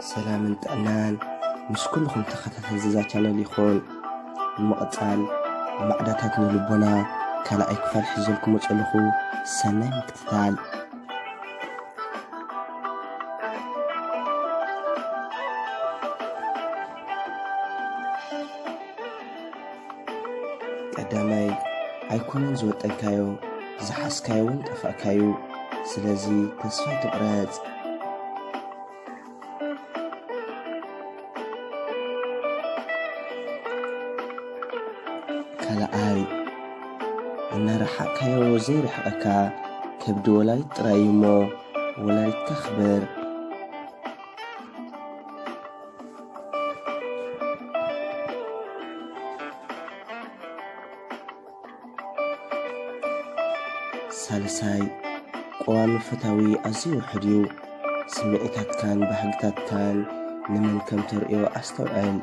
ሰላምን ጥዕናን ምስ ኩልኹም ተኸታተልቲ እዛ ቻነል ይኹን። ብምቕጻል፣ ማዕዳታት ንልቦና ካልኣይ ክፋል ሒዘልኩም መጸልኹ። ሰናይ ምክትታል። ቀዳማይ፣ ኣይኮነን ዝወጠንካዮ፣ ዝሓዝካዮ እውን ጠፋእካዩ። ስለዚ ተስፋ ኣይትቑረጽ። ካልኣይ፣ እናረሓቕካዮ ዘይርሕቐካ፣ ከብዲ ወላዲት ጥራይ እዩ እሞ፣ ወላዲትካ ክበር። ሳልሳይ፣ ቀዋሚ ፈታዊ ኣዝዩ ውሑድ እዩ። ስምዒታትካን ባህግታትካን ንመን ከም ተርእዮ ኣስተውዕል።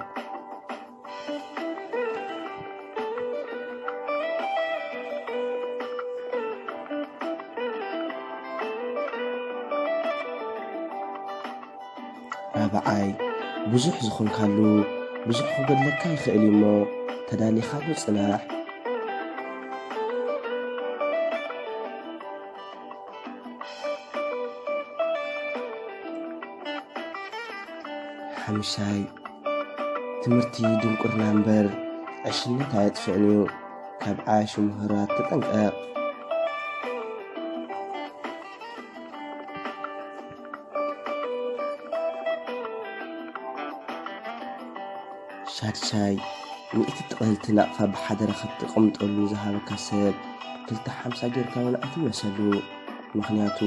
ራብዓይ፣ ብዙሕ ዝኾንካሉ ብዙሕ ክጎድለካ ይኽእል እዩ እሞ፣ ተዳሊኻሉ ጽናሕ። ሓምሻይ፣ ትምህርቲ ድንቁርና እምበር ዕሽነት ኣየጥፍእን እዩ። ካብ ዓያሹ ምሁራት ተጠንቀቕ። ሻድሻይ፣ ሚእቲ ጥቕልቲ ናቕፋ ብሓደራ ክትቕምጠሉ ዝሃበካ ሰብ ክልተ ሓምሳ ጌርካ እውን ኣይትመሰሉ። ምኽንያቱ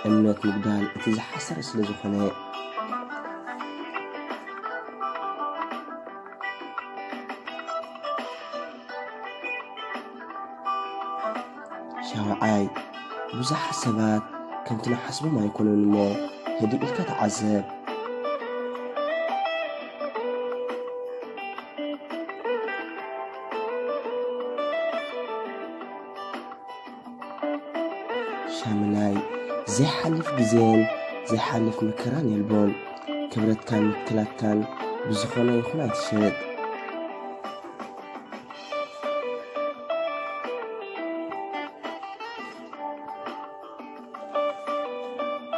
እምነት ምጉዳል እቲ ዝሓሰረ ስለ ዝኾነ። ሻውዓይ፣ ብዙሓት ሰባት ከምቲ ንሓስቦም ኣይኮኑን እሞ፣ ህድእ ኢልካ ተዓዘብ። ሻምናይ፣ ዘይሓልፍ ግዜን ዘይሓልፍ መከራን የልቦን። ክብረትካን ምትላትካን ብዝኾነ ይኹን ኣይትሸጥ።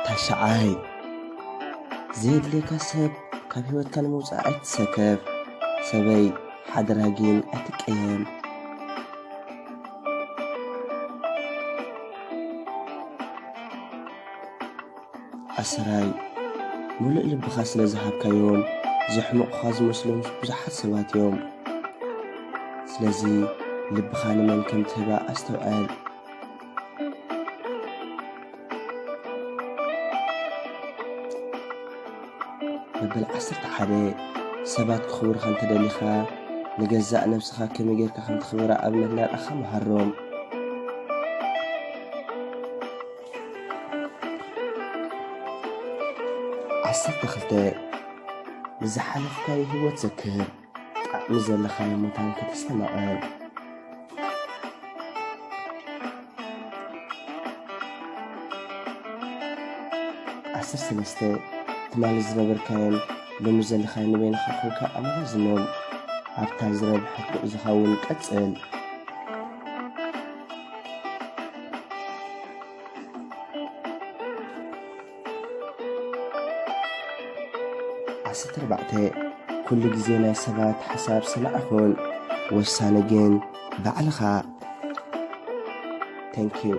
ታሽዓይ፣ ዘየድልየካ ሰብ ካብ ህይወትካ ንምውጻእ ኣይትሰከፍ። ሰበይ፣ ሓደራ ግን ኣይትቀየም። ዓስራይ፣ ምሉእ ልብኻ ስለ ዝሃብካዮም፣ ዘሕምቑኻ ዝመስሎም ብዙሓት ሰባት እዮም። ስለዚ፣ ልብኻ ንመን ከም ትህባ ኣስተውዕል። መበል ዓሰርተ ሓደ፣ ሰባት ክኽብሩኻ እንተደሊኻ፣ ንገዛእ ነብስኻ ከመይ ጌርካ ከም ትኽብራ ኣብነት እናርኣኻ መሃሮም። ዓሰርተ ክልተ፣ ንዝሓለፍካዮ ህይወት ዘክር። ጣዕሚ ዘለኻዮ መታን ከተስተማቕር። ዓሰርተ ሰለስተ፣ ትማሊ ዝነበርካዮን ሎሚ ዘለኻዮ ንበይንኻ ኮንካ ኣመዛዝኖም። ኣብታ ዝረብሐት ጉዕዞኻ እውን ቀጽል። ዓሰርተ ኣርባዕተ፣ ኩሉ ግዜ ናይ ሰባት ሓሳብ ሰማዕ ኩን፣ ወሳኒ ግን ባዕልኻ። Thank you።